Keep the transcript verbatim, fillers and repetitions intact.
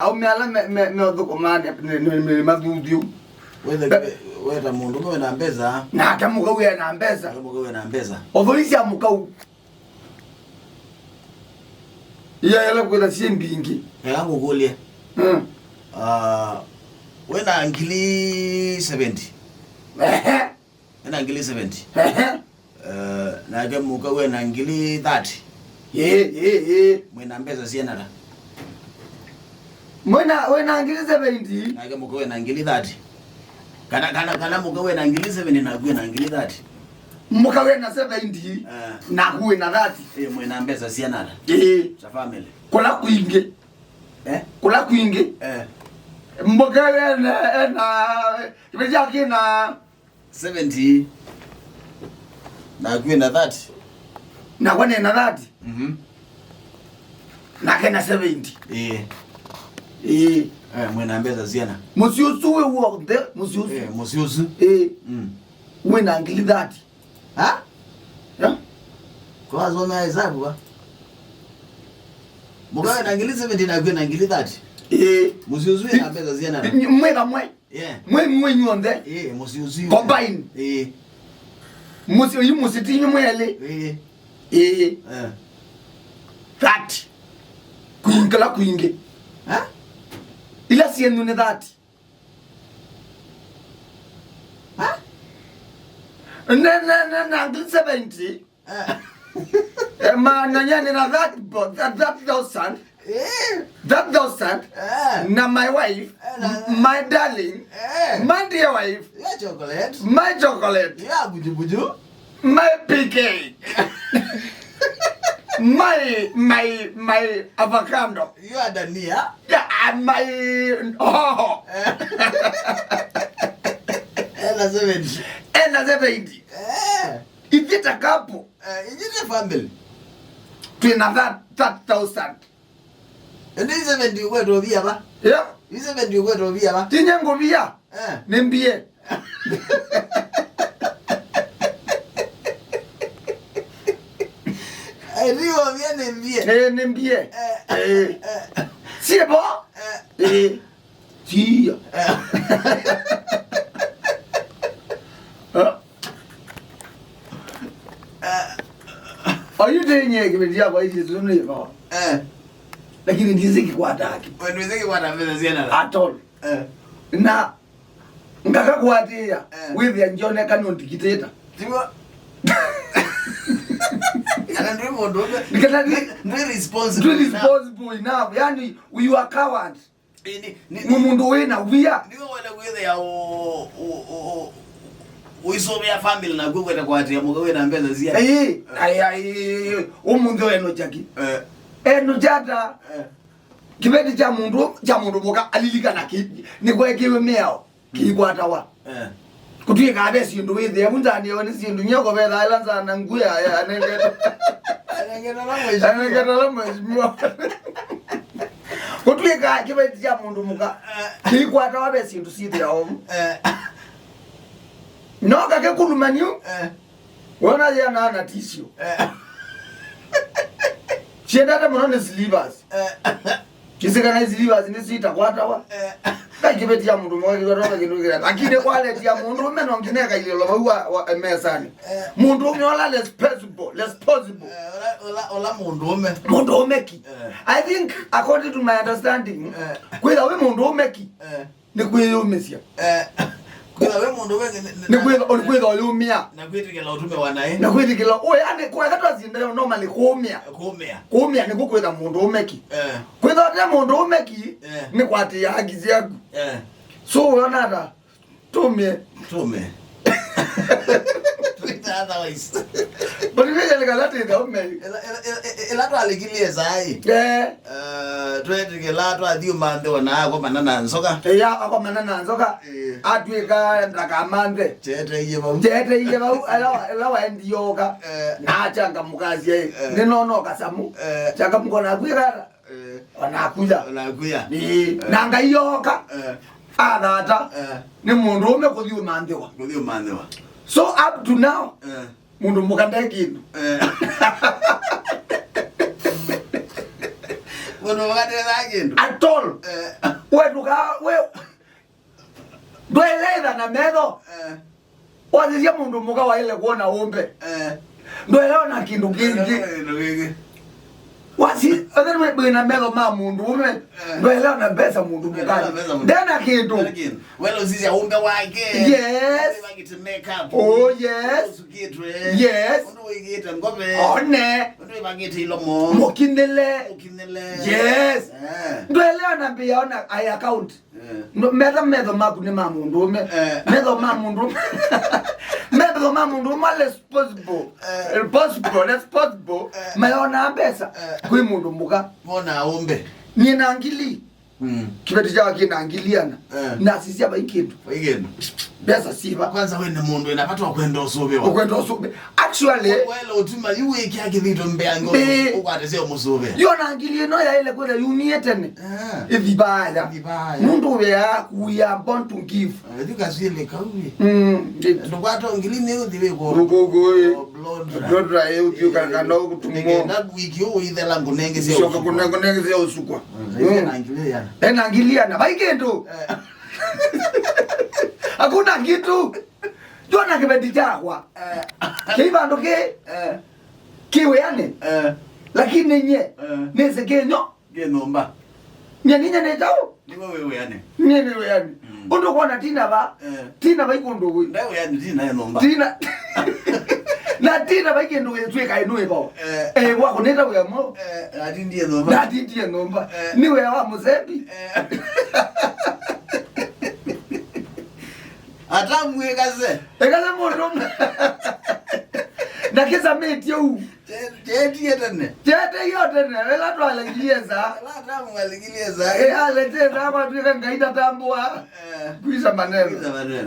Aũme ala me, me, meũthũkũma nĩ, nĩ, nĩ, nĩ mathuthyu. Wetha, weta mũndũ ũmwe wĩna mbesa. Nake mũkau ena mbesa. Nake mũkau ena mbesa. Ũthũisya mũkau. Iyaela kwĩtha syĩ mbingĩ. Eka ngũkũlye. Mm. Ah, wĩna ngili seventy. Ehe. Ena ngili seventy. Ehe. Eh, nake mũkau ena ngili thirty. Ĩĩ, ĩĩ, ĩĩ. Mwĩna mbesa sienata? Mwĩna, wĩna ngili seventy. Nake mũkau ena ngili thirty. Kana, kana, kana mũkau ena ngili seventy naku ena ngili thirty. Mũkau ena seventy, eh, naku wĩna thirty. Ĩĩ, mwĩna mbesa sienata? Ĩĩ. Sa family. Kũla kwingĩ. Eh? Kũla kwingĩ. Eh. Mũkau ena, ena, kĩveti kyake na seventy. Naku ena thirty. Nakwa nena thirty. Mhm. Nake na seventy. Ĩĩ. Ĩĩ. Eh, mwĩna mbesa siana? Mũsyĩ ũsu wĩ w'onthe, mũsyĩ ũsu. Eh, mũsyĩ ũsu. Ĩĩ. Mm. Wĩna ngili thirty. Ha? Ya? Kwasomea hesabu wa? Mũkau ena ngili seventy naku ena ngili thirty. Ĩĩ. Mũsyĩ ũsu wĩna mbesa siana? Mwĩ vamwe. Yeah. Mwĩ, mwĩ inyw'onthe. Yeah, mũsyĩ ũsu. Combine. Yeah. Mũsyĩ ũyũ mũsyĩ ti inyw'ĩ mwĩ elĩ. Yeah. Yeah. Eh. Thirty. Kwingala kwingĩ. Ha? Ila syenyu nĩ thirty. Ha? Na, na, na, na ngili seventy. Eh. Eh, ma, na nyani na that bo-, that, that thousand. Eh. That thousand. Eh. Na my wife, eh, na, m-, my darling, eh, my dear wife, yeah, chocolate, my chocolate, yeah, buju buju, my P K, my, my, my avocado, yeah, dania, yeah, and my hoho. Eh. Ena seventy. Ena seventy. Eh. Ithyĩ ta couple. Eh, ithyĩ ta family. Twĩ na that, that thousand. Ĩndĩ i seventy ũkwetwa ũvia va? Yeah. I seventy ũkwetwa ũvia va? Tinya ngũvia. Eh. Nĩ mbie. Ai, ndio ũvia nĩ mbie. Eh, nĩ mbie. Eh. Eh. Eh. Siebo? Eh. Eh. Tia. Eh. Eh? Oyu ndenye kĩveti yakwa ici tu nĩ ĩno. Eh. Lakini ndizi kikwata haki. Wewe ndizi kikwata mbele ziana. At all. Eh. Na ngakakwatĩĩa, eh, wĩthĩa ngĩoneka nũ dictator. Tiwa. Kana ndwĩ mũndũ ũmwe. Kana ndwĩ, ndwĩ responsible enough. Ndwĩ responsible enough. Yani, you are coward. Ĩĩ, nĩ, nĩ, nĩ mũndũ wĩ na wia. Nĩwe wenda kwĩthĩa ũ-, ũ-, ũ-, ũ-, ũisũvĩa family naku kwenda kwatĩa mũka wĩ na mbesa cia. Ĩĩ, ai, ai, ĩ, ĩ, ũmũnthĩ eno jaki. Eh. Eno jata. Eh. Kĩveti kya mũndũ, kya mũndũ mũka alilikana kĩ, nĩkwekiwe mĩao, kĩikwatawa. Eh. Kũtw'ĩkaa ve syĩndũ wĩthĩa vu nzanĩewe nĩ syĩndũ nyie kũvetha ĩla nzana ngu ya, ya, anengete. Anengete ala mheshimiwa. Anengete ala mheshimiwa. Kũtw'ĩkaa kĩveti kya mũndũ mũka, eh, kĩikwatawa ve syĩndũ syĩthĩawa vu. Eh. No kakĩkulumaniu. Eh. Wona yĩanaa na tisio. Eh. Syendete mũno nĩ slivers. Eh. Kĩsika na slivers nĩ sitakwatawa. Eh. Kai kĩveti ya mũndũ mũka kĩkwatawa kĩndũ kĩla. Lakini kwaleti ya mũndũ ũme no nginya ĩkailĩlwa vau wa, wa mesani. Eh. Mũndũ ũme ola responsible, responsible. Eh, ola, ola, ola mũndũ ũme. Mũndũ ũme ki. Eh. I think, according to my understanding, eh, kwĩtha wĩ mũndũ ũme ki. Eh. Nĩ kwĩyũmĩsya. Eh, kwĩtha wĩ mũndũ we, nĩ, nĩ, nĩ kwĩtha, nĩ kwĩtha ũyũmĩa. Na kwĩtĩkĩla ũtũmĩwa naĩ. Na kwĩtĩkĩla, ũĩ, yani, kweka twasindana normally kũũmĩa. Kũũmĩa. Kũũmĩa nĩkuo kwĩtha mũndũ ũmeki. Eh. Kwĩtha ũte mũndũ ũmeki, eh, nĩ kwatĩĩa haki syaku. Eh. So, wĩona ata? Tũmĩe. Tũmĩe. Twĩta otherwise. But we are like a lot in the home. Ĩla, ĩla, ĩla, ĩla twalikilie saĩ. Eh. Eh, twetĩkĩla twathiĩ ũmanthĩwa na akomana na nzoka. Ĩĩ, akomana na nzoka. Ĩĩ. Atw'ĩka ndakamanthe. Kyeteie vau. Kyeteie vau, ĩla wa-, ĩla waendie oka. Eh. Na achangamũkasya ĩ. Eh. Nĩnona kasamu. Eh. Changamũka naku ĩkata. Eh. Onakuya. Onakuya. Ĩĩ. Eh. Na Ngai oka. Eh. Athata. Eh. Nĩ mũndũ ũme kũthiĩ ũmanthĩwa. Kũthiĩ ũmanthĩwa. So up to now, eh, mũndũ mũka nde kĩndũ. Eh. Ũndũ ũkatethaa kĩndũ. At all. Eh. We ndũka-, we, ndwaĩle ĩtha na metho. Eh. Wasisya mũndũ mũka waĩle kwona ũmbe. Eh. Ndwaĩle ona kĩndũ kĩngĩ. Kĩndũ kĩngĩ. Wasi, othe nĩ wĩna metho ma mũndũ ũme. Eh. Ndwaĩle ona mbesa mũndũ mũka. Ndwaĩle ona mbesa mũndũ. Ndena kĩndũ. Ndena kĩndũ. Wela ũsisya ũmbe wake. Yes. Ũndũ wĩvangĩte makeup. Oh, yes. Ũndũ ũsukĩtwe. Yes. Ũndũ wĩkĩte ngove. One. Ũndũ wĩvangĩte ilomo. Mũkinĩle. Mũkinĩle. Yes. Eh. Ndwaĩle ona mbĩa ona I account. Eh. No, metho, metho maku nĩ ma mũndũ ũme. Eh. Metho ma mũndũ ũme. Metho ma mũndũ ũme responsible. Eh. Responsible, responsible. Eh. Mayona mbesa. Eh. Kwĩ mũndũ mũka. Mona ũmbe. Niĩ na ngili. Mm. Kĩveti kyawa kĩna ngili ana. Eh. Na sisya vai kĩndũ. Vai kĩndũ. Mbesa siva. Kwanza we nĩ mũndũ wĩna vata wa kwenda ũsũvĩwa. Ũkwenda ũsũvĩ. Actually, wela ũtuma yu wĩkĩa kĩthito mbeange. Ĩĩ. Ũkwate sya mũsũvĩ. Yo na ngili ĩno yaĩle kwĩtha yumie tene. Eh. Ĩthi vaya. Ĩthi vaya. Nũndũ we aku, we are born to give. Eh, ĩthi kaswĩle kau ĩ. Mm, ndĩtu. Ndũkwata ngili nĩ ũthi wĩkwo. Ũkũkũ ĩ. Oh, blow dry. Blow dry, ũthi ũkakana ũkũtumwo. Nĩkenda wiki ũũ ithela ngũnenge sya ũsukwa. Kũnenge sya ũsukwa. Mm, ĩthi na ngili yana. Ena ngili ana. Vai kĩndũ. Eh. Hakuna kitu. Ndona kĩveti kyakwa. Eh. Kĩ vandũ kĩ. Eh. Kĩ wĩanĩ. Eh. Lakini nye. Eh. Nĩsĩ kĩnyo. Kĩ nyũmba. Nye ninya nĩ kyaũ? Nĩwe wĩ wĩanĩ. Nye nĩ wĩanĩ. Mm. Ũndũ kwona Tina va. Eh. Tina va ikũndũ wĩ. Nda wĩanĩ Tina e nyũmba. Tina. Na Tina va ikĩndũ wĩtwĩka ĩnũ ĩvo. Eh. Eh, wakũnĩta wĩa mo. Eh, atindie nyũmba. Na atindie nyũmba. Eh. Nĩ wĩa wa mũsembi. Eh. Atamu ĩkase. Ĩkase mũndũ. Na kĩsamĩtye u. Kyetie tene. Kyeteio tene. Ĩla twalekilie saa. Ĩla atamu alekilie saa. Ĩaletee saa kwatwĩka Ngai ndatambũa. Eh. Kwisa maneno. Kwisa maneno.